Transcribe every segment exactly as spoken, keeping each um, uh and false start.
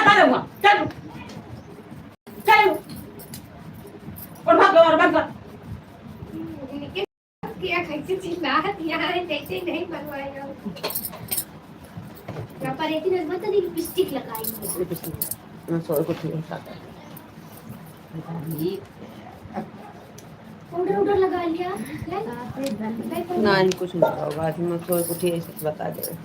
चल, चल, चल। और भाग, और भाग। क्या कैसे चिल्लात यहाँ है, जैसे नहीं बनवाएगा। या पर इतने मत लिपस्टिक लगाई। लिपस्टिक। मैं सोए को ठीक है। पाउडर उडर लगा लिया है? नहीं, कुछ नहीं होगा। आज मैं सोए को ठीक है, बता दे।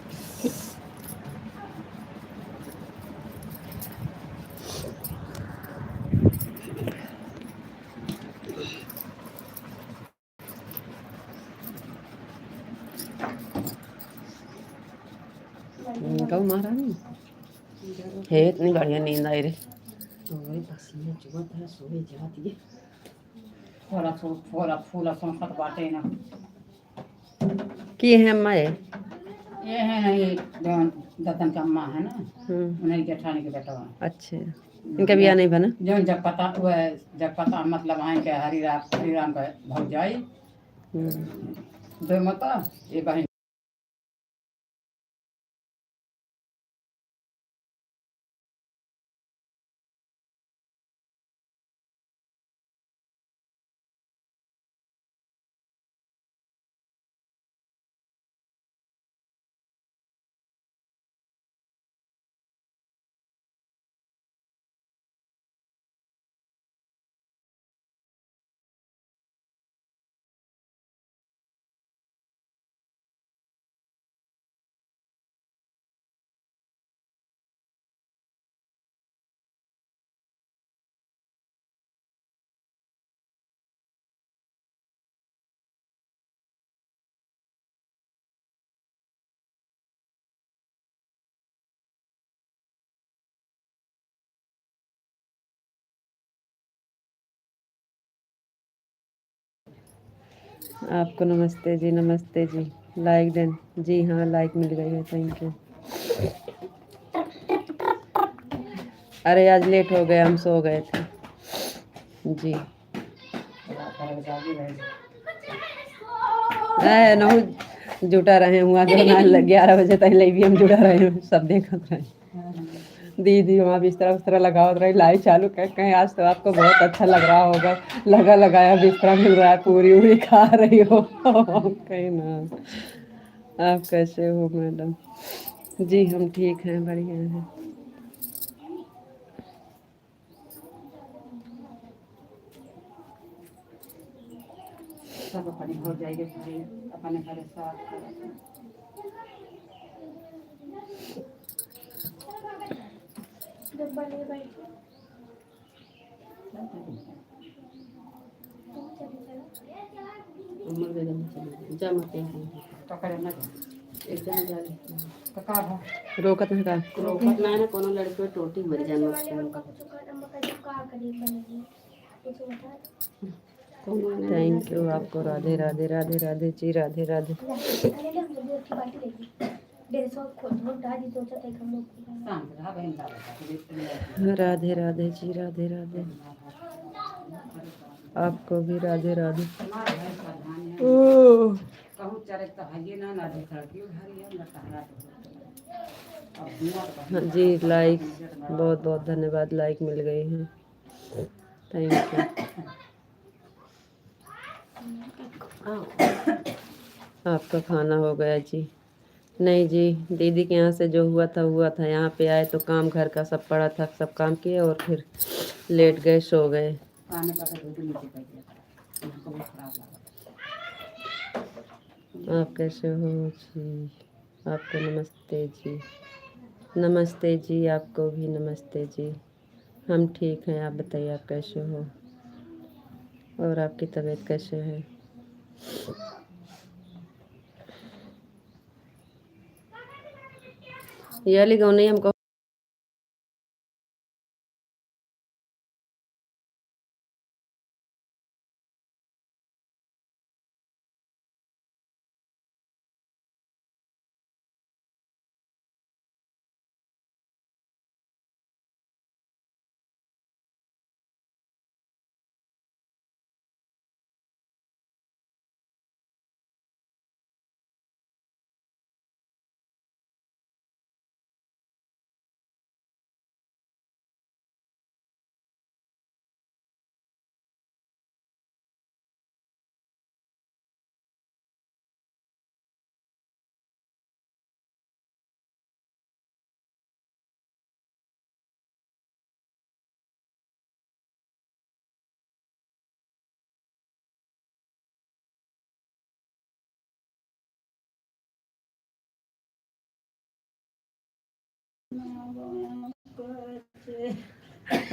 गौ महारानी, हे, इतनी बढ़िया नींद आई रे। ओए, पसीना चुआ था, सोए जाती है। थोड़ा सो, थोड़ा फूला सौंसत बाटे ना। के है अम्मा ये? ये है ना, ये जौन दतन का अम्मा है ना, हम्म। उन्हीं जेठानी के बेटवा। अच्छा, इनका बियाह नहीं बना? जौन जगपता, वह जगपता मतलब है इनके हरिराम, हरिराम का भौजाई। हम्म। दो मता, ये बहन। आपको नमस्ते जी, नमस्ते जी। लाइक देन जी, हाँ, लाइक मिल गई है, thank you। अरे, आज लेट हो गया, हम सो गए थे जी। ए, नहु जुटा रहे हुआ, जो ना ग्यारह बजे तक ले भी हम जुटा रहे हैं, सब देखत रहे। दीदी वहाँ बिस्तरा उस्तरा लगावत रही, लाइट चालू कर कहीं। आज तो आपको बहुत अच्छा लग रहा होगा, लगा लगाया बिस्तरा मिल रहा है, पूरी उरी खा रही हो। कहीं ना, आप कैसे हो मैडम? जी हम ठीक हैं, बढ़िया हैं। सब अपने घर जाइए, अपने घर साफ करो। डब्बा ले बैठो। उमर गजब में चली गई। जा मत यहाँ। पकड़े ना जा। एकदम जा ले। तो का भा? रोकत नहीं का? रोकत ना है ना, कोनो लड़के टोटी मर जाए, मस्त है उनका। कोनो नहीं। Thank you आपको, राधे राधे, राधे राधे जी, राधे राधे। राधे राधे जी, राधे राधे। आपको भी राधे राधे। ओ। हाँ जी, लाइक, बहुत बहुत धन्यवाद, लाइक मिल गई है, thank you। आपका खाना हो गया जी? नहीं जी, दीदी के यहाँ से जो हुआ था, हुआ था। यहाँ पे आए तो काम घर का सब पड़ा था, सब काम किए और फिर लेट गए, सो गए। आप कैसे हो जी? आपको नमस्ते जी। नमस्ते जी, आपको भी नमस्ते जी। हम ठीक हैं, आप बताइए, आप कैसे हो और आपकी तबीयत कैसे है? ये वाली गौनई हमको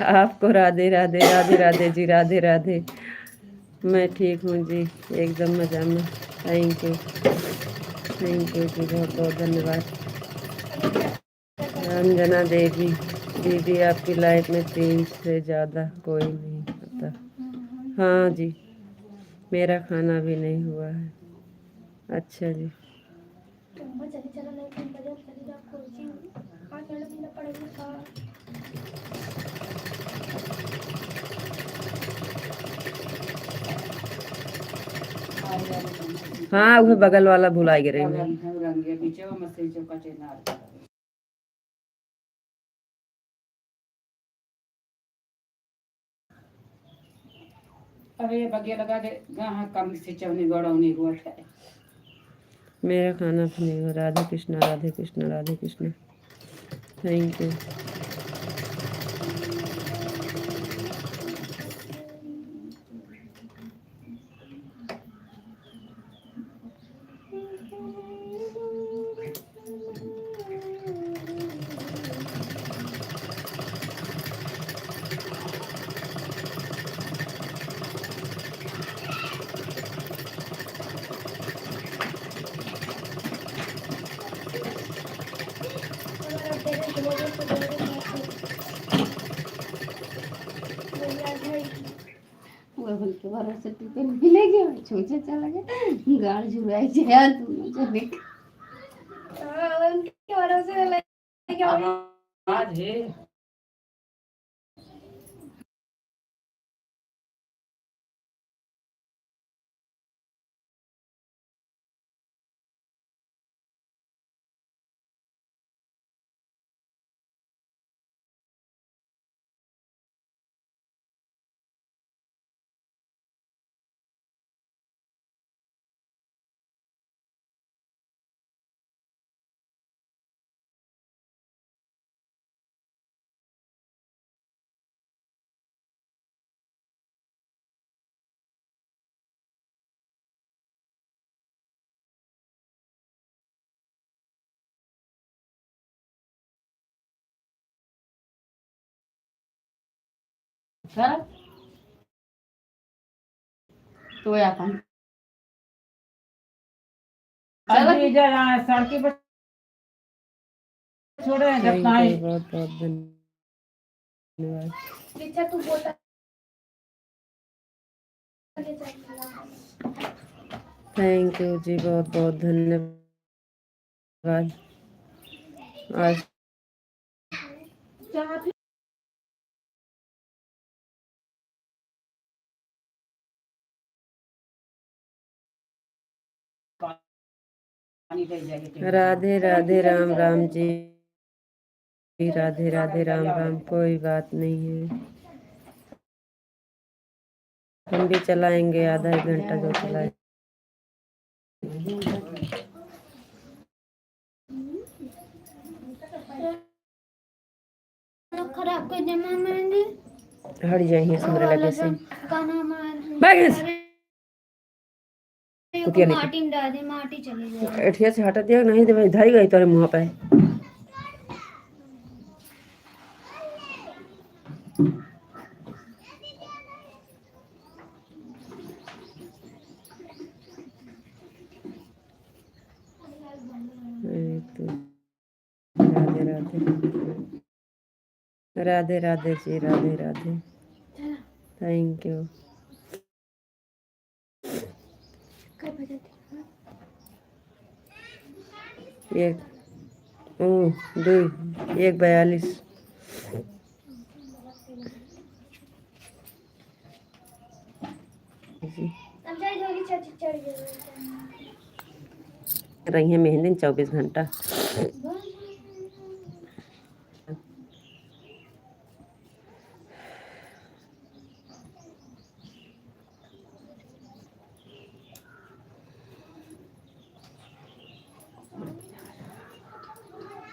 आपको राधे राधे, राधे राधे जी, राधे राधे। मैं ठीक हूँ जी, एकदम मजा में। Thank you, thank you जी, बहुत बहुत धन्यवाद। रंजना देवी, दीदी आपकी लाइफ में तीन से ज्यादा कोई नहीं आता। हाँ जी, मेरा खाना भी नहीं हुआ है। अच्छा जी। हाँ, उहे बगल वाला भुलाइ गए रहे। अरे, बगिया लगा दे, कहाँ कम से चवनी गड़ौनी हुआ है। मेरा खाना भी नहीं हुआ। राधे कृष्णा, राधे कृष्णा, राधे कृष्णा। Thank you। वो उनके भरोसे टिफिन भी ले गए, छूछे चला गया, गाड़ जुड़ाई जे यार दोनों जने। हाँ, उनके भरोसे ले गए। आवाज है। सर, तो अपन चलो। अभी इधर, आ, सड़की पर छोड़े हैं, जब thank you, बहुत बहुत धन्यवाद। अच्छा, तू बोलता। Thank you जी, बहुत बहुत धन्यवाद। आज राधे राधे, राम राम जी। राधे राधे, राम राम। कोई बात नहीं है, हम भी चलाएंगे आधा एक घंटा जो चलाए। खराब कर दे मामा ने। हट जाइए हमरे लगे से। का नाम है? भाग यहाँ से। अरे, कुतिया लेके। माटी में डाल दे, माटी चली जाए। एठिया से हटा दिया, नहीं तो भाई धाई गई तोरे मुँह पे। एक तो राधे राधे। राधे राधे जी, राधे राधे। Thank you। एक, ओ, दुई, एक बयालीस। रही है मेहंदी चौबीस घंटा।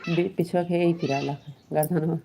बी-, पिछवा के यही पिराला गर्दन में।